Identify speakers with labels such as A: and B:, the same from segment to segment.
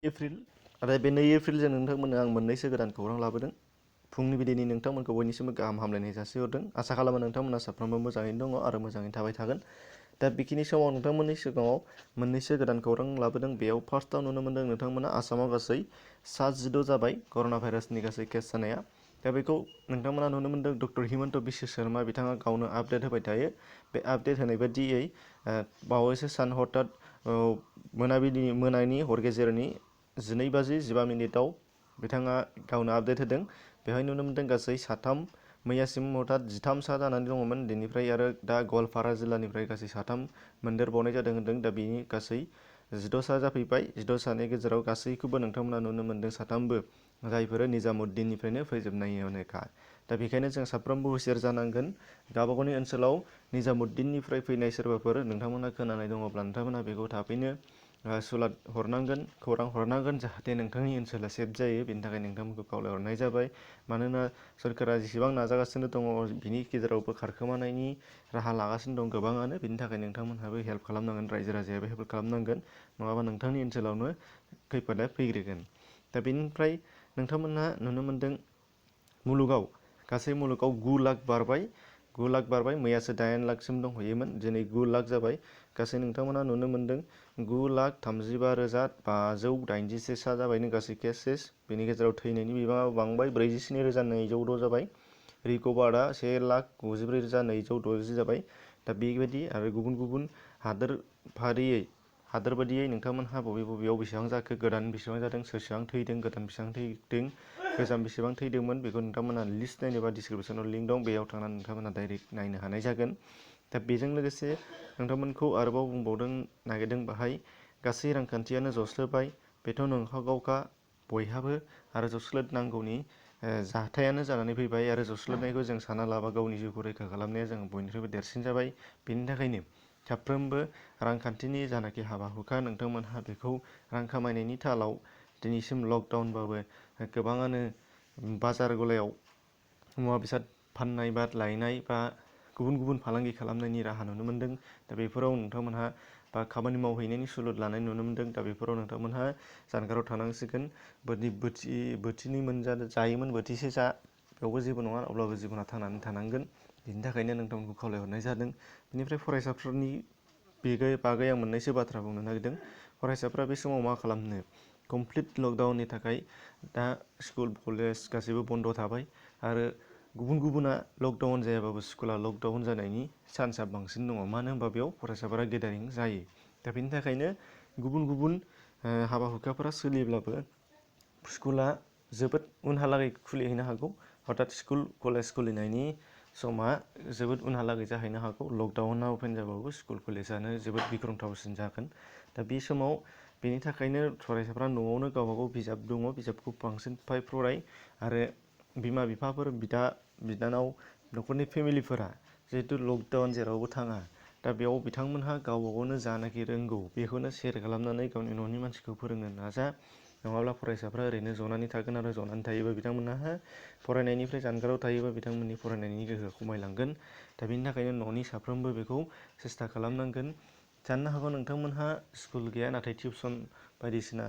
A: April आरो बे 2 एप्रिलजों नोंथांमोननो आं मोननैसो गोदान खौरां लाबोदों। फुंनि बिदिनि नोंथांमोनखौ बयनिसिमबो गाहाम हामलायनाय जासिहरदों। आसा खालामो नोंथांमोना साफ्रोमबो मोजाङैनो दङ आरो मोजाङैनो थाबाय थागोन। दा बेखिनि समाव नोंथांमोननि सिगाङाव मोननैसो गोदान खौरां लाबोदों। बेयाव फार्स्टआव नुनो मोनदों नोंथांमोना आसामाव गासै 7 जाबाय कर'ना भाइरासनि गासै केस जानाया। दा बेखौ नोंथांमोना नुनो मोनदों डक्टर हिमन्त बिश्व शर्मा बिथाङा गावनो आपडेट होबाय थायो। बे आपडेट होनाय बायदियै बावैसो सान हरथात मोनानि हर गेजेरनि 12:15 बिथाङा गावनो आपडेट होदों। बेवहाय नुनो मोनदों गासै 3 मैयासिम हरथात 13 जानानै दङमोन। बेनिफ्राय आरो दा गवालपारा जिल्लानिफ्राय गासै 3 मोनदेरबावनाय जादों होनदों। दा बेनि गासै 16 जाफैबाय। 16 गेजेराव गासैखौबो नोंथांमोना नुनो मोनदों 3बो जायफोरा निजामुद्दिननिफ्रायनो फैजोबनायनोखा। दा बेखायनो जों साफ्रोमबो हुसियार जानांगोन। गावबागावनि ओनसोलाव निजामुद्दिननिफ्राय फैनाय सोरबाफोर नोंथांमोना खोनानाय दङब्ला नोंथांमोना बेखौ थाबैनो सुलाद हरनांगोन, खौरां हरनांगोन, जाहाथे नोंथांनि ओनसोला सेफ जायो। बेनि थाखाय नोंथांमोनखौ खावलायहरनाय जाबाय। मानोना सोरखारा जेसेबां नाजागासिनो दङ बिनि गेजेरावबो खारखोमानायनि राहा लागासिनो दं गोबाङानो। बिनि थाखाय नोंथांमोनहाबो हेल्प खालामनांगोन, रायजो राजायाबो हेल्प खालामनांगोन। नङाबा नोंथांनि ओनसोलावनो खैफोदा फैग्रोगोन। दा बेनिफ्राय नोंथांमोनहा नुनो मोनदों मुलुगाव गासै मुलुगाव 9 लाख बारबाय। 9 लाख बारबाय। मैयासो 8 लाखसिम दंहैयोमोन। दिनै 9 लाख जाबाय। गासै नोंथांमोना नुनो मोनदों 9,35,581 जाबायनो गासै केसेस। बेनि गेजेराव थैनायनि बिबाङा बांबाय 47,206 जाबाय। रिकभार्डआ 1,94,260 जाबाय। दा बेबायदि आरो गुबुन गुबुन हादोर बादियै नोंथांमोनहा बबेयाव बेसेबां जाखो, गोदान बेसेबां जादों, सोरसेबां थैदों, गोदान बेसेबां थैदों, गोजाम बेसेबां थैदोंमोन, बेखौ नोंथांमोना लिस्ट नायनोबा डिसक्रिपसनाव लिंक दं। बेयाव थांनानै नोंथांमोना डाइरेक्ट नायनो हानाय जागोन। दा बेजों लोगोसे नोंथांमोनखौ आरोबाव बुंबावदों नागिरदों बाहाय गासै रांखान्थियानो जस्लोबाय। बेथ' नंखागौखा बयहाबो। आरो जस्लोदनांगौनि जाथायानो जानानै फैबाय। आरो जस्लोबनायखौ जों साना लाबा गावनि जिउखौ रैखा खालामनाया जों बयनिख्रुइबो देरसिन जाबाय। बेनि थाखायनो साफ्रोमबो रांखान्थिनि जानाखि हाबा हुखा नोंथांमोनहा बेखौ रां खामायनायनि थालाव दिनैसिम लकडाउनबाबो गोबाङानो बाजार गलायाव मुवा बेसाद फाननाय बा लायनाय बा गुबुन गुबुन फालांगि खालामनायनि राहा नुनो मोनदों। दा बेफोराव नोंथांमोनहा बा खामानि मावहैनायनि सुलुद लानाय नुनो मोनदों। दा बेफोराव नोंथांमोनहा जानगाराव थानांसिगोन। बोथिनै जायोमोन बोथिसे जा, बेयावबो जेबो नङा। अब्लाबो जिबना थांनानै थानांगोन। बिनि थाखायनो नोंथांमोनखौ खावलायहरनाय जादों। बेनिफ्राय फरायसाफोरनि बागै आं मोननैसो बाथ्रा बुंनो नागिरदों। फरायसाफ्रा बे समाव मा खालामनो? कमप्लिट लकडाउननि थाखाय दा स्कुल कलेज गासैबो बन्द थाबाय। आरो गुबुना लकडाउन जायाबाबो स्कुला लकडाउन जानायनि चान्सआ बांसिन दङ। मानो होनबा बेयाव फरायसाफोरा गेदारिं जायो। दा बेनि थाखायनो गुबुन हाबा हुखाफोरा सोलियोब्लाबो स्कुला जोबोद उनहालागै खुलिहैनो हागौ। हथात स्कुल कलेज खुलिनायनि समा जोबोद उनहालागै जाहैनो हागौ। लकडाउना अपेन जाबाबो स्कुल कलेजानो जोबोद गिख्रंथावसिन जागोन। दा बे समाव बेनि थाखायनो फरायसाफ्रा न'आवनो गावबागाव बिजाब दङ, बिजाबखौ बांसिन फराय। आरो बिमा बिफाफोर, बिदा बिनानाव, न'खरनि फेमिलिफोरा जिहेतु लकडाउन जेरावबो थाङा। दा बेयाव बिथांमोनहा गावबा गावनो जानाखि रोंगौ बेखौनो सेयार खालामनानै गावनि न'नि मानसिखौ फोरोंनो नाजा। नङाब्ला फरायसाफ्रा ओरैनो जनानै थागोन। आरो जनानै थायोबा बिथांमोनहा फरायनायनिफ्राय जानगाराव थायोबा बिथांमोननि फरायनायनि गोहोआ खमायलांगोन। दा बेनि थाखायनो न'नि साफ्रोमबो बेखौ सेस्था खालामनांगोन। जानो हागौ नोंथांमोनहा स्कुल गैया, नाथाय टिउसन बायदिसिना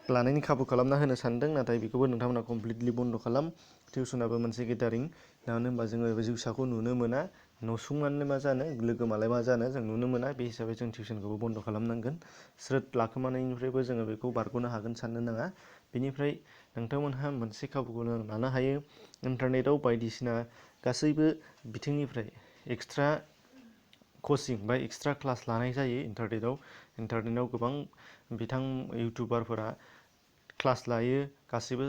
A: लानायनि खाबु खालामना होनो सानदों। नाथाय बेखौबो नोंथांमोना कमप्लिटलि बन्द खालाम। टिउसनाबो मोनसे गेदारिं। मानो होनबा जोङो जिउसाखौ नुनो मोना। नसुंनानै मा जानो, लोगोमालाय मा जानो जों नुनो मोना। बे हिसाबै जों टिउसनखौबो बन्द खालामनांगोन। स्रोद लाखोमानायनिफ्रायबो जोङो बेखौ बारग'नो हागोन साननो नाङा। बेनिफ्राय नोंथांमोनहा मोनसे खाबुखौ लानो हायो। इन्टारनेटआव बायदिसिना गासैबो बिथिंनिफ्राय एक्सट्रा कचिं बा एक्सट्रा क्लास लानाय जायो इन्टारनेटआव गोबां इउटुबारफोरा क्लास लायो। गासैबो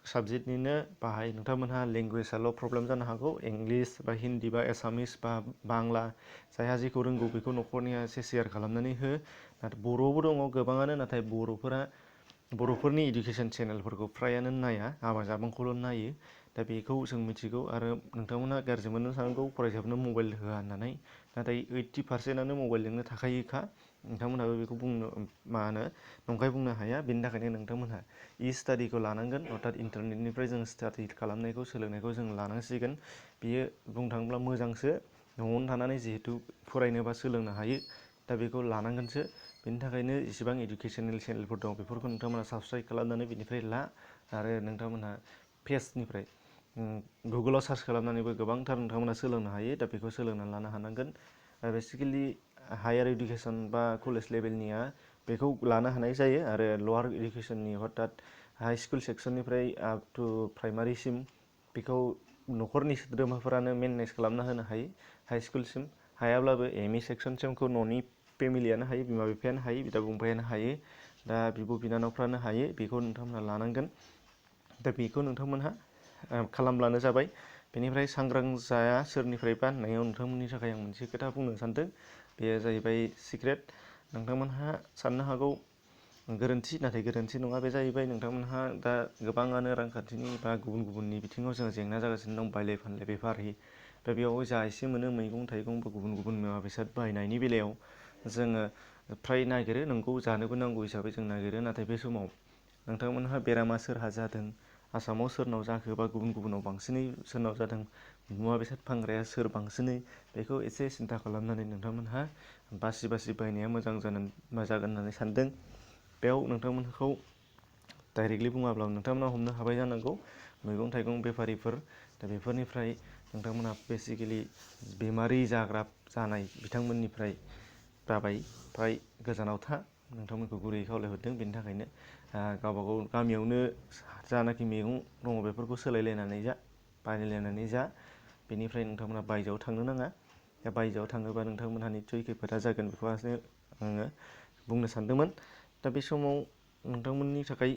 A: साबजेक्टनिनो बाहाय नोंथांमोनहा लेंगुवेजआल' प्रब्लेम जानो हागौ। इंलिस बा हिन्दी बा एसामिस बा बांला जायहा जेखौ रोंगौ बेखौ न'खरनिया एसे सेयार खालामनानै हो। नाथाय बर'बो दङ गोबाङानो। नाथाय बर'फोरनि इडुकेसन चेनेलफोरखौ फ्रायानो नाया, हाबा जाबांखौल' नायो। दा बेखौ जों मिथिगौ। आरो नोंथांमोनहा गाज्रि मोननो सानगौ फरायसाफोरनो मबाइल होआ होननानै। नाथाय 80%आनो मबाइलजोंनो थाखायोखा। नोंथांमोनहाबो बेखौ नंखाय बुंनो हाया। बेनि थाखायनो नोंथांमोनहा स्टाडिखौ लानांगोन। अर्थात इन्टारनेटनिफ्राय जों स्टाडि खालामनायखौ, सोलोंनायखौ जों लानांसिगोन। बियो बुंनो थाङोब्ला मोजांसो। न'आवनो थानानै जिहेथु फरायनो बा सोलोंनो हायो। दा बेखौ लानांगोनसो। बेनि थाखायनो जेसेबां इडुकेसनेल चेनेलफोर दं बेफोरखौ नोंथांमोना साबस्क्राइब खालामनानै बेनिफ्राय ला आरो नोंथांमोनहा पेजनिफ्राय गुगोलाव सार्च खालामनानैबो गोबांथार नोंथांमोना सोलोंनो हायो। दा बेखौ सोलोंनानै लानो हानांगोन। बेसिकेलि हायार इडुकेसन बा कलेज लेभेलनिया बेखौ लानो हानाय जायो आरो लवार इडुकेसननि हथात हाइ स्कुल सेक्सननिफ्राय आप टु प्राइमारिसिम बेखौ न'खरनि सोद्रोमाफोरानो मेनेज खालामना होनो हायो। हाइ स्कुलसिम हायाब्लाबो एम इ सेक्सनसिमखौ न'नि फेमिलियानो हायो, बिमा बिफायानो हायो, बिदा फंबायानो हायो, दा बिब' बिनानावफ्रानो हायो। बेखौ नोंथांमोनहा लानांगोन। दा बेखौ नोंथांमोनहा खालामब्लानो जाबाय। बेनिफ्राय सांग्रां जाया सोरनिफ्रायबा होननायाव नोंथांमोननि थाखाय आं मोनसे खोथा बुंनो सानदों। बेयो जाहैबाय सिक्रेट। नोंथांमोनहा साननो हागौ गोरोन्थि, नाथाय गोरोन्थि नङा। बे जाहैबाय नोंथांमोनहा दा गोबाङानो रांखान्थिनि बा गुबुन बिथिङाव जोङो जेंना जागासिनो दं। बायलाय फानलाय बेफारि। दा बेयाव जा एसे मोनो मैगं थाइगं बा गुबुन मुवा बेसाद बायनायनि बेलायाव जोङो फ्राय नागिरो, नोंगौ जानोबो नांगौ हिसाबै जों नागिरो। नाथाय बे समाव नोंथांमोनहा बेरामा सोरहा जादों, आसामाव सोरनाव जाखो बा गुबुनाव बांसिनै सोरनाव जादों, मुवा बेसाद फानग्राया सोर बांसिनै, बेखौ एसे सिन्था खालामनानै नोंथांमोनहा बासि बायनाया मोजां जागोन होननानै सानदों। बेयाव नोंथांमोनखौ डाइरेक्टलि बुङाब्लाबो नोंथांमोना हमनो हाबाय जानांगौ। मैगं थाइगं बेफारिफोर, दा बेफोरनिफ्राय नोंथांमोनहा बेसिकेलि बेमारि जानाय बिथांमोननिफ्राय जाबाय फ्राय गोजानाव था। नोंथांमोनखौ गुरैयै खावलायहरदों। बेनि थाखायनो गावबागाव गामियावनो जानाखि मैगं दङ बेफोरखौ सोलायलायनानै जा, बायलायलायनानै जा। बेनिफ्राय नोंथांमोना बायजोआव थांनो नाङा। दा बायजोआव थाङोबा नोंथांमोनहा निस्सय खैफोदा जागोन, बेखौसो आङो बुंनो सानदोंमोन। दा बे समाव नोंथांमोननि थाखाय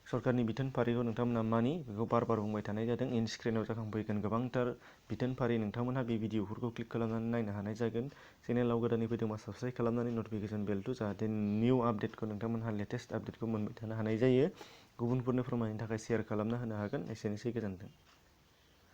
A: सरकारनि बिथोनफारिखौ नोंथांमोना मानि, बेखौ बार बुंबाय थानाय जादों। इन स्क्रिनाव जाखांफैगोन गोबांथार बिथोनफारि। नोंथांमोनहा बे भिडिअफोरखौ क्लिक खालामनानै नायनो हानाय जागोन। चेनेलाव गोदानै फैदोंबा साबस्क्राइब खालामनानै नटिफिकेसन बेलखौ, जाहाथे निउ आपडेटखौ नोंथांमोनहा लेटेस्ट आपडेटखौ मोनबाय थानो हानाय जायो। गुबुनफोरनो फोरमायनो थाखाय शेयार खालामना होनो हागोन। एसेनोसै, गोजोन्थों।